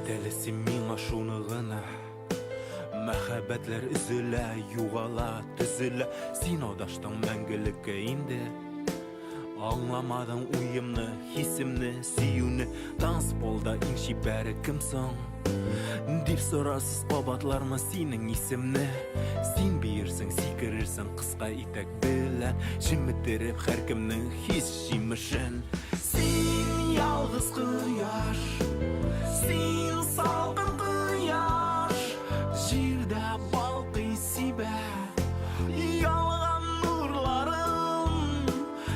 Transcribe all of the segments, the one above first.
Әйт әле син миңа шуны гына. Мәхәббәтләр өзелә, югала, төзелә. Син адаштың мәңгелеккә инде. Аңламадың уемны, хисемне, сөюне. Танцполда иң чибәре кем соң? Дип сорарсыз кабатлармы синең исемне? Син биерсең, сикерерсең кыска итәк белән, Чеметтереп һәркемнең хис җимешен. Син ялгыз кояш, син салкын кояш, Җирдә балкый сибә ялган нурларын.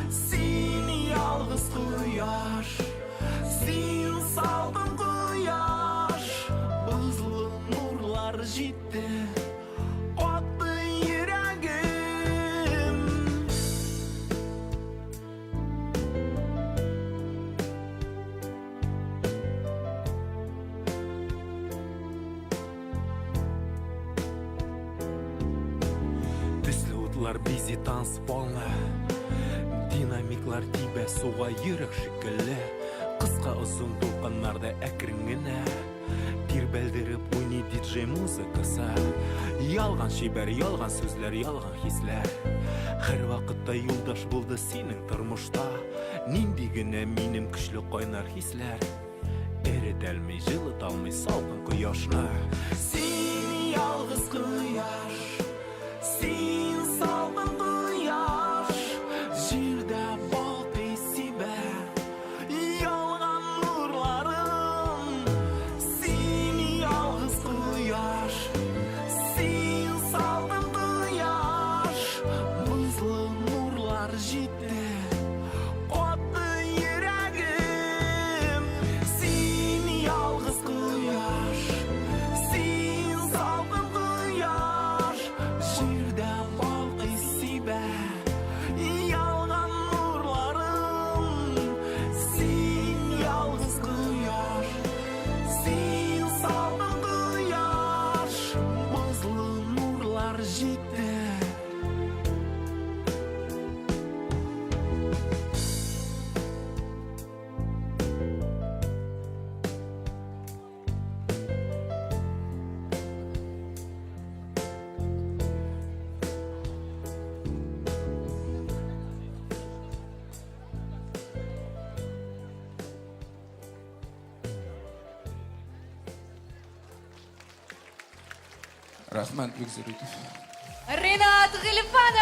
Син ялгыз кояш, син салкын кояш, Бозлы нурлар җитте, катты йөрәгем. Төсле утлар бизи танцполны, Динамиклар тибә суга йөрәк шикелле. Кыска озын дулкыннарда әкрен генә Тирбәлдереп уйный диджей музыкасы. Ялган чибәр, ялган сүзләр, ялган хисләр Һәрвакытта юлдаш булды синең тормышта. Нинди генә минем көчле кайнар хисләр Эретәлми, җылыталмый салкын кояшны. Син ялгыз кояш, син салкын кояш, Җирдә балкый сибә ялган нурларын. Син ялгыз кояш, син салкын кояш, Бозлы нурлар җитте, катты йөрәгем. Син ялгыз кояш, син салкын кояш, Җирдә балкый сибә ялган нурларын. Син ялгыз кояш, син салкын кояш, Бозлы нурлар җитте. Рәхмәт, бик зур итеп. Ринат Гыйльфанов!